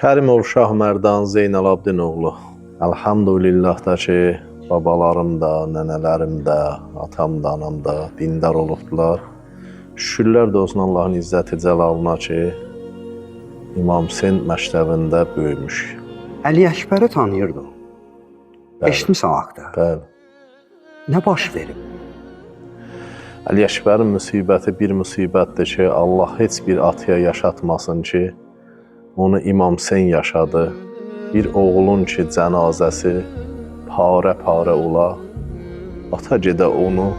Kərimov Şahmərdan Zeynalabdin oğlu. Elhamdülillah da ki, babalarım da, nənələrim də, atam da, anam da dindar olubdular. Şükürlər də olsun Allahın izzəti cəlalına ki, İmam Hüseyn məktəbində böyümüş. Əli Əkbəri tanıyırdın. Bəli. Eşitmisən o haqda? Bəli. Nə baş verib? Əli Əkbərin müsibəti bir müsibətdir ki, Allah heç bir ataya yaşatmasın ki, onu İmam Hüseyn yaşadı. Bir oğlun ki, cənazəsi parə-parə ola, ata gedə onu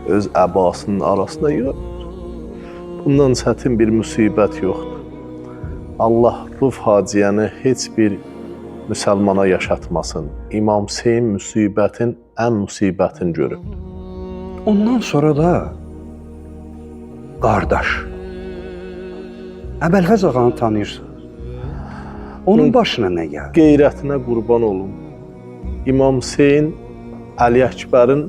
öz əbasının arasına yığır. Bundan çətin bir müsibət yoxdur. Allah bu faciəni heç bir müsəlmana yaşatmasın. İmam Hüseyn müsibətin ən müsibətini görüb. Ondan sonra da qardaş. Əbəlfəz ağanı tanıyırsınız. Onun başına nə gəldi? Qeyrətinə qurban olum. İmam Hüseyn Əli Əkbərin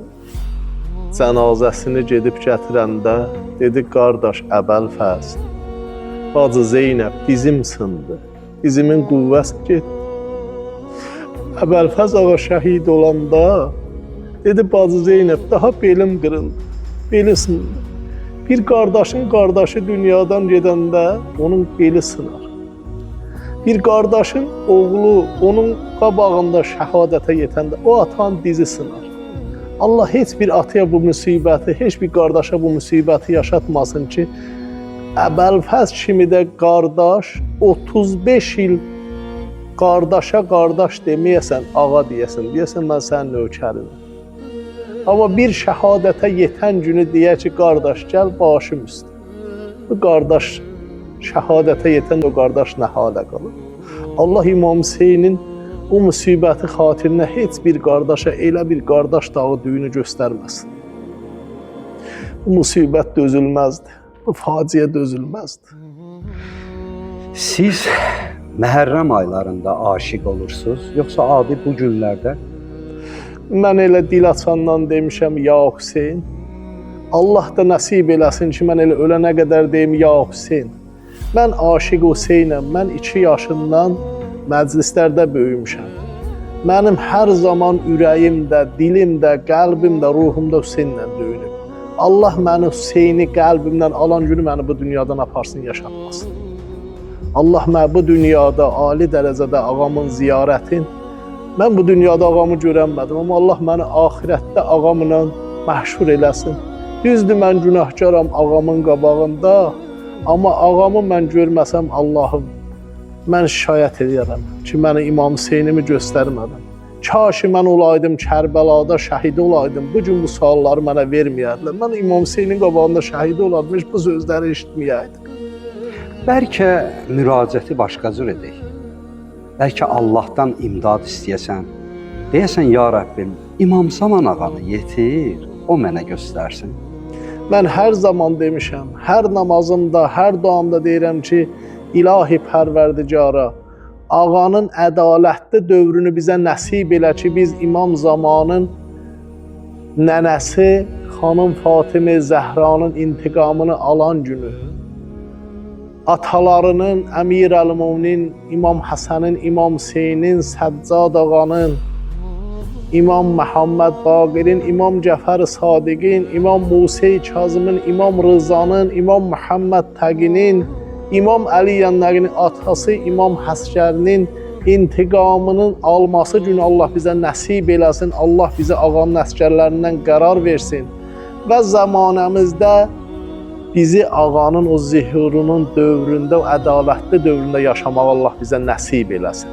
cənazəsini gedib gətirəndə dedi: "Qardaş Əbəlfəz, bacı Zeynəb, dizim sındı. Dizimin qüvvəsi getdi." Əbəlfəz ağa şəhid olanda dedi: "Bacı Zeynəb, daha belim qırıldı, beli sındı." Bir qardaşın qardaşı dünyadan gedəndə onun beli sınar. Bir qardaşın oğlu onun qabağında şəhadətə yetəndə o atanın dizi sınar. Allah heç bir ataya bu müsibəti, heç bir qardaşa bu müsibəti yaşatmasın ki, Əbəlfəz kimi də qardaş 35 il qardaşa qardaş deməyəsən, ağa deyəsən, deyəsən mən sənin nökərinəm. Amma bir şəhadətə yetən günü deyə ki, qardaş gəl başım üstə. Bu qardaş şəhadətə yetən o qardaş nə halə qalır? Allah İmam Hüseynin o müsibəti xatirinə heç bir qardaşa elə bir qardaş dağı düyünü göstərməsin. Bu müsibət dözülməzdi. Bu faciə dözülməzdi. Siz Məhərrəm aylarında aşiq olursunuz, yoxsa adi bu günlərdə? Mən elə dil açandan demişəm ya Hüseyn. Allah da nəsib eləsin ki, mən elə ölənə qədər deyim ya Hüseyn. Mən aşiq Hüseynəm. Mən 2 yaşından məclislərdə böyümüşəm. Mənim hər zaman ürəyim də, dilim də, qəlbim də, ruhum da Hüseynlə döyünüb. Allah məni Hüseyni qəlbimdən alan günü məni bu dünyadan aparsın, yaşatmasın. Allah məni bu dünyada ali dərəcədə ağamın ziyarətin. Mən bu dünyada ağamı görənmədim, amma Allah məni axirətdə ağamla məhşur eləsin. Düzdür, mən günahkaram ağamın qabağında, amma ağamı mən görməsəm Allahım, mən şikayət edirəm ki, məni İmam Hüseynimi göstərmədim. Kaş mən olaydım Kərbəlada şəhid olaydım. Bu gün bu sualları mənə verməyərdilər. Mən İmam Hüseynin qabağında şəhid olardım, heç bu sözləri eşitməyəydim. Bəlkə müraciəti başqa cür edək. Bəlkə Allahdan imdad istəyəsən. Deyəsən ya Rəbbim, İmam Zaman ağanı yetir, o mənə göstərsin. Mən hər zaman demişəm, hər namazımda, hər duamda deyirəm ki, İlahi Pərverdigara, ağanın ədalətli dövrünü bizə nəsib elə ki, biz İmam Zamanın nənəsi xanım Fatimə Zəhranın intiqamını alan günü, atalarının Əmir əl-Müminin, İmam Həsənin, İmam Hüseynin, Səccad ağanın, İmam Məhəmməd Baqirin, İmam Cəfər Sadiqin, İmam Musa Kazımın, İmam Rızanın, İmam Məhəmməd Təqinin, İmam Əli Yənləqinin atası İmam Həsgərinin intiqamının alması günü Allah bizə nəsib eləsin. Allah bizə ağanın əsgərlərindən qərar versin və zamanəmizdə bizi ağanın o zihurunun dövründə, o ədalətli dövründə yaşamağı Allah bizə nəsib eləsin.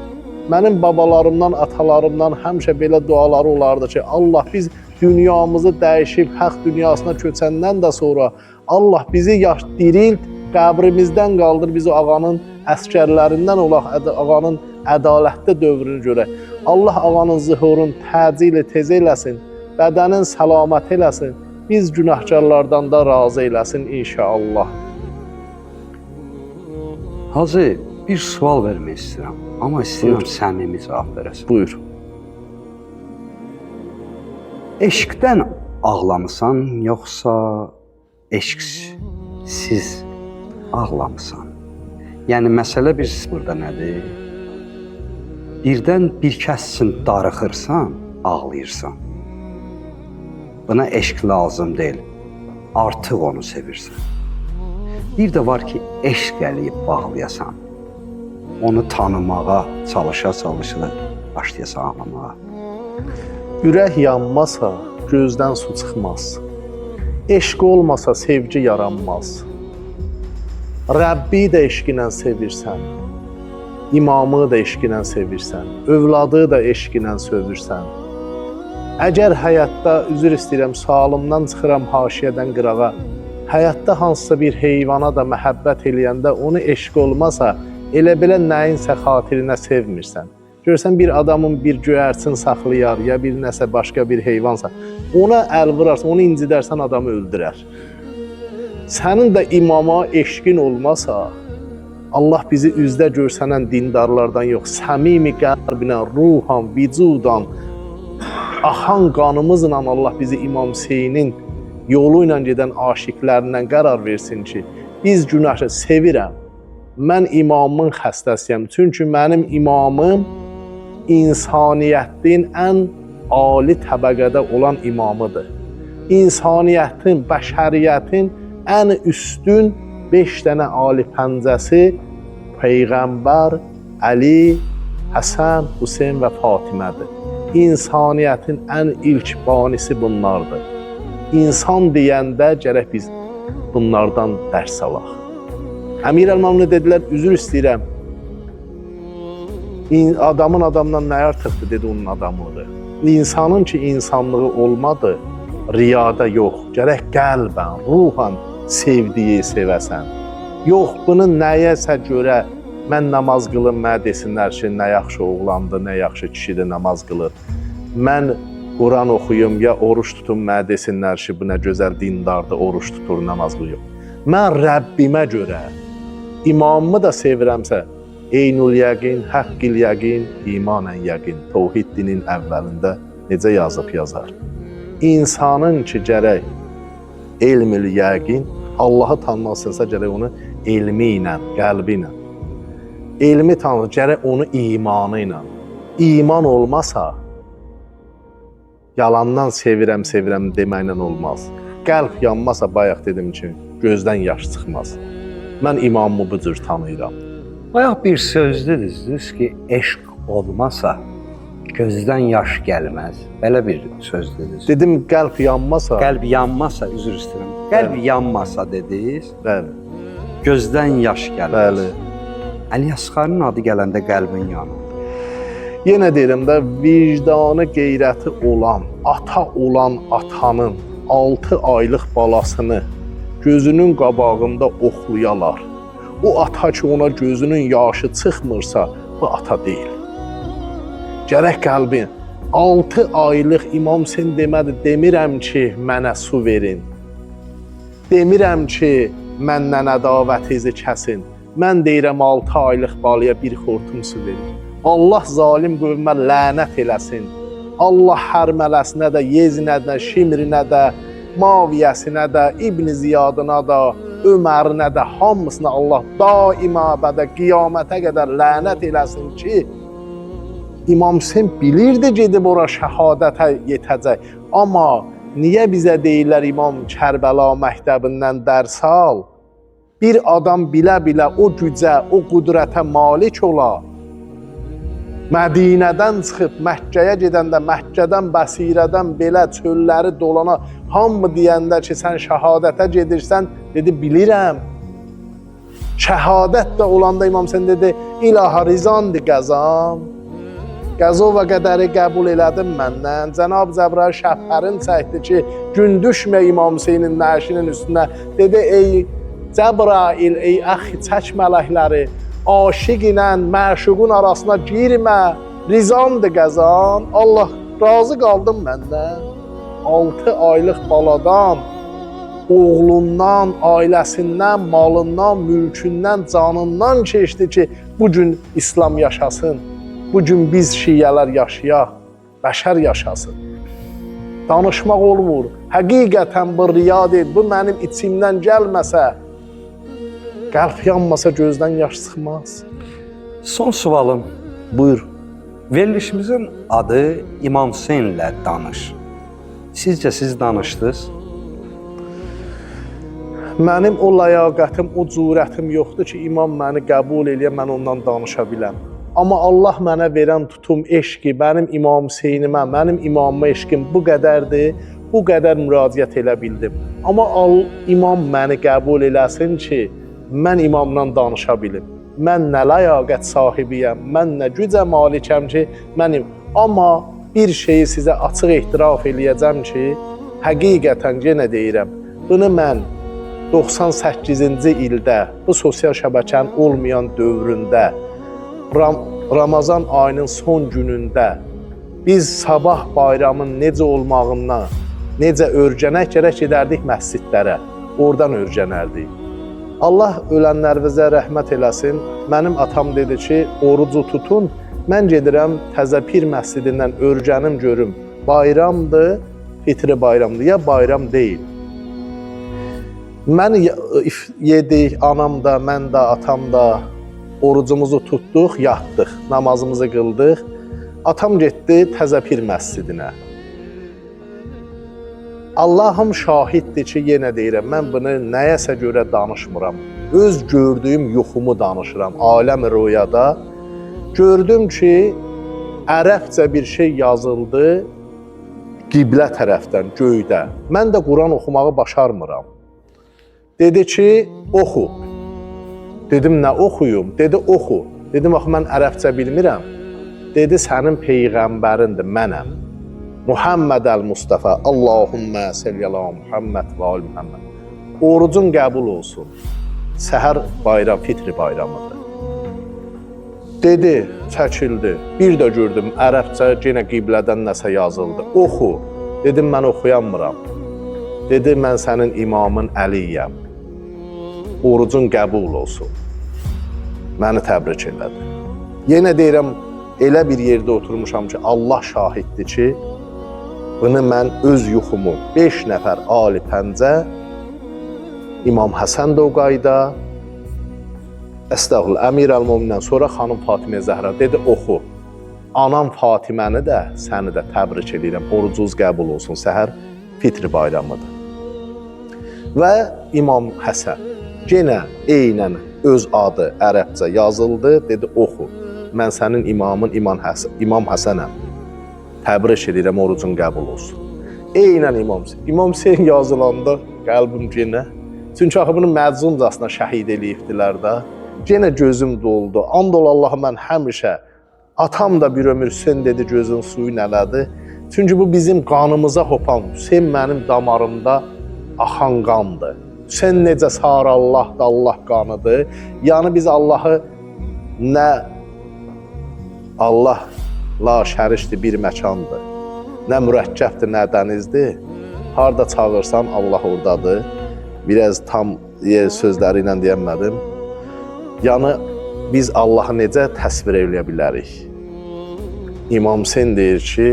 Mənim babalarımdan, atalarımdan həmişə belə duaları olardı ki, Allah biz dünyamızı dəyişib haqq dünyasına köçəndən də sonra Allah bizi yaş dirilt, qəbrimizdən qaldır, biz o ağanın əsgərlərindən olaq, ağanın ədalətli dövrünü görək. Allah ağanın zühurunu təcili tez eləsin, bədənin səlamət eləsin, biz günahkarlardan da razı eləsin inşallah. Hacı, bir sual vermək istəyirəm, amma istəyirəm səmimi cavab verəsən. Buyur. Eşqdən ağlamısan, yoxsa eşqsiz ağlamısan? Yəni məsələ bir burada nədir? Birdən bir kəs üçün darıxırsan, ağlayırsan. Buna eşq lazım deyil. Artıq onu sevirsən. Bir də var ki, eşq eləyib bağlayasan. Onu tanımağa çalışa-çalışa başlayasan ağlamağa. Ürək yanmasa, gözdən su çıxmaz. Eşq olmasa sevgi yaranmaz. Rəbbi də eşqi ilə sevirsən. İmamı da eşqi ilə sevirsən. Övladı da eşqi ilə sevirsən. Əgər həyatda, üzr istəyirəm, sualımdan çıxıram haşiyədən qırağa. Həyatda hansısa bir heyvana da məhəbbət eləyəndə onu eşq olmasa, elə belə nəyinsə xatirinə sevmirsən. Görsən bir adamın bir göyərçin saxlayar, ya bir nəsə başqa bir heyvansa, ona əl vurarsan, onu incidərsən, adamı öldürər. Sənin də imama eşqin olmasa, Allah bizi üzdə görsənən dindarlardan yox, səmimi qəlbinə, ruhan, vücudan, axan qanımızla Allah bizi İmam Hüseynin yolu ilə gedən aşiqlərindən qərar versin ki, biz günahı sevirəm. Mən imamın xəstəsiyəm. Çünki mənim imamım insaniyyətin ən ali təbəqədə olan imamıdır. İnsaniyyətin, bəşəriyyətin ən üstün 5 dənə ali pəncəsi Peyğəmbər, Əli, Həsən, Hüseyn və Fatimədir. İnsaniyyətin ən ilk banisi bunlardır. İnsan deyəndə gərək biz bunlardan dərs alaq. Əmir əl-Məmnun dedilər, üzr istəyirəm. Adamın adamdan nə artıqdır, dedi onun adamlığı. İnsanın ki insanlığı olmadı, riyada yox, gərək qəlbən, ruhan sevdiyi sevəsən. Yox, bunu nəyəsə görə mən namaz qılım, mənə desinlər ki, nə yaxşı oğlandır, nə yaxşı kişidir, namaz qılır. Mən Quran oxuyum ya oruç tutum, mənə desinlər ki, bu nə gözəl dindardır, oruç tutur, namaz qılır. Mən Rəbbimə görə imamımı da sevirəmsə, eynül yəqin, həqqil yəqin, imanən yəqin, təvhid dinin əvvəlində necə yazıb yazar. İnsanın ki, gərək elmül yəqin, Allahı tanımasınsa gərək onu elmi ilə, qəlbi ilə. Elmi tanır, gərək onu imanı ilə. İman olmasa, yalandan sevirəm, sevirəm deməklə olmaz. Qəlb yanmasa, bayaq dedim ki, gözdən yaş çıxmaz. Mən imamımı bu cür tanıyıram. Bayaq bir söz dediniz ki, eşq olmasa gözdən yaş gəlməz. Belə bir söz dediniz. Dedim, qəlb yanmasa, Qəlb yanmasa, üzr istəyirəm. Qəlb yanmasa dediniz, bəli, gözdən yaş gəlməz. Bəli. Əli Əsxarın adı gələndə qəlbin yanır. Yenə deyirəm də, vicdanı, qeyrəti olan, ata olan atanın 6 aylıq balasını gözünün qabağında oxlayalar. O ata ki ona gözünün yaşı çıxmırsa, bu ata deyil. Gərək qəlbin 6 aylıq İmam Hüseyn demədi, demirəm ki, mənə su verin. Demirəm ki, məndən ədavətinizi kəsin. Mən deyirəm 6 aylıq balaya bir xortum su verin. Allah zalim qövmə lənət eləsin. Allah hərmələsinə də, Yezinə də, Şimrinə də, Maviyəsinə də, İbn Ziyadına da, Ömərinə də, hamısına Allah daima əbədə qiyamətə qədər lənət eləsin ki, İmam Hüseyn bilirdi gedib ora şəhadətə yetəcək. Amma niyə bizə deyirlər İmam Kərbəla məktəbindən dərs al? Bir adam bilə-bilə o gücə, o qüdrətə malik ola, Mədinədən çıxıb Məkkəyə gedəndə, Məkkədən, Bəsirədən belə çölləri dolana, hamı deyəndə ki, sən şəhadətə gedirsən, dedi, bilirəm. Şəhadət də olanda İmam Hüseyn dedi, ilaha rizandı qəzam. Qəzo və qədəri qəbul elədim məndən. Cənab Cəbrail şəhpərin çəkdi ki, gün düşmə İmam Hüseynin nəşinin üstünə. Dedi, ey Cəbrail, ey əxi, çək mələkləri, aşiq ilə məşuqun arasına girmə, rizandı qəzan. Allah razı qaldım məndən. 6 aylıq baladan, oğlundan, ailəsindən, malından, mülkündən, canından keçdi ki, bu gün İslam yaşasın. Bu gün biz şiələr yaşayaq, bəşər yaşasın. Danışmaq olmur. Həqiqətən bu riya deyil, bu mənim içimdən gəlməsə, qəlb yanmasa gözdən yaş çıxmaz. Son sualım. Buyur. Verilişimizin adı İmam Hüseynlə danış. Sizcə siz danışdınız? Mənim o ləyaqətim, o cürətim yoxdur ki, imam məni qəbul eləyə, mən ondan danışa biləm. Amma Allah mənə verən tutum, eşqi, mənim İmam Hüseynimə, mənim imamıma eşqim bu qədərdir, bu qədər müraciət elə bildim. Amma imam məni qəbul eləsin ki, mən imamla danışa bilim. Mən nə ləyaqət sahibiyəm, mən nə gücə malikəm ki, mənim. Amma bir şeyi sizə açıq ehtiraf eləyəcəm ki, həqiqətən yenə deyirəm, bunu mən 98-ci ildə bu sosial şəbəkənin olmayan dövründə Ramazan ayının son günündə biz sabah bayramın necə olmağından, necə öyrənək gərək gedərdik məscidlərə. Oradan öyrənərdik. Allah ölənlərimizə rəhmət eləsin. Mənim atam dedi ki, orucu tutun. Mən gedirəm Təzə Pir məscidindən öyrənim görüm. Bayramdır, fitri bayramdır ya bayram deyil. Mən yedik, anam da, mən də, atam da orucumuzu tutduq, yatdıq, namazımızı qıldıq. Atam getdi Təzə Pir məscidinə. Allahım şahiddir ki, yenə deyirəm, mən bunu nəyəsə görə danışmıram. Öz gördüyüm yuxumu danışıram, aləm röyada. Gördüm ki, ərəbcə bir şey yazıldı qiblə tərəfdən, göydə. Mən də Quran oxumağı başarmıram. Dedi ki, oxu. Dedim, nə oxuyum? Dedi, oxu. Dedim, axı mən ərəbcə bilmirəm. Dedi, sənin peyğəmbərindir, mənəm. Muhammed əl-Mustafa, Allahümmə salli ala Muhammed və ali Muhammed. Orucun qəbul olsun. Səhər bayram, fitri bayramıdır. Dedi, çəkildi. Bir də gördüm, ərəbcə yenə qiblədən nəsə yazıldı. Oxu. Dedim, mən oxuyanmıram. Dedi, mən sənin imamın Əliyəm. Orucun qəbul olsun. Məni təbrik elədi. Yenə deyirəm, elə bir yerdə oturmuşam ki, Allah şahiddir ki, bunu mən öz yuxumu 5 nəfər ali pəncə, İmam Həsən də o qayda, əstəğfurullah, Əmir əl-Mömindən sonra xanım Fatimə Zəhra dedi, oxu. Anam Fatiməni də, səni də təbrik edirəm, orucunuz qəbul olsun, səhər fitri bayramıdır. Və İmam Həsən yenə eynən öz adı ərəbcə yazıldı, dedi, oxu. Mən sənin imamın İmam Həsənəm. Təbrik edirəm, orucun qəbul olsun. Eynən İmam Hüseyn. İmam Hüseyn yazılanda qəlbim yenə. Çünki axı bunu məzlumcasına şəhid eləyibdilər də. Yenə gözüm doldu. And ol Allaha mən həmişə atam da bir ömür Hüseyn dedi, gözün suyu nələdi. Çünki bu bizim qanımıza hopan, Hüseyn mənim damarımda axan qandır. Hüseyn necə sarı Allahdır, Allah qanıdır. Yəni biz Allahı nə Allah la şərikdir, bir məkandır. Nə mürəkkəbdir, nə dənizdir. Harda çağırsan Allah oradadır. Biraz tam yer sözləri ilə deyəmədim. Yəni biz Allahı necə təsvir eləyə bilərik? İmam Hüseyn deyir ki,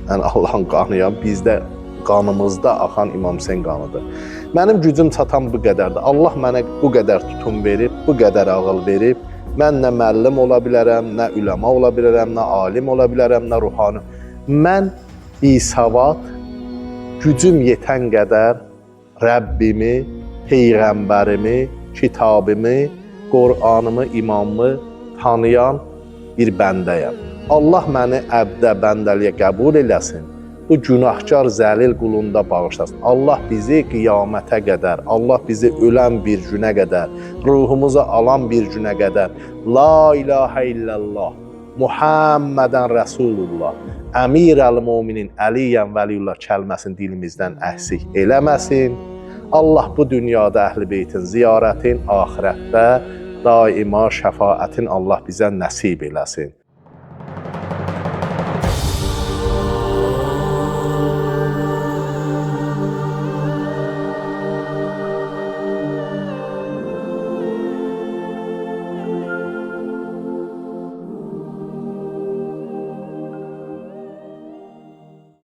mən Allahın qanıyam, bizdə qanımızda axan İmam Hüseyn qanıdır. Mənim gücüm çatan bu qədərdir. Allah mənə bu qədər tutum verib, bu qədər ağıl verib. Mən nə müəllim ola bilərəm, nə üləma ola bilərəm, nə alim ola bilərəm, nə ruhani. Mən bisavad, gücüm yetən qədər Rəbbimi, Peyğəmbərimi, kitabımı, Qur'anımı, imamımı tanıyan bir bəndəyəm. Allah məni əbdə, bəndəliyə qəbul eləsin. Bu günahkar zəlil qulunda bağışlasın. Allah bizi qiyamətə qədər, Allah bizi ölən bir günə qədər, ruhumuzu alan bir günə qədər La ilahə illallah, Muhammədən Rəsulullah, Əmir əl-Muminin Əliyyən Vəliyullah kəlməsini dilimizdən əksik eləməsin. Allah bu dünyada Əhl-i Beytin ziyarətin, axirətdə daima şəfaətin Allah bizə nəsib eləsin.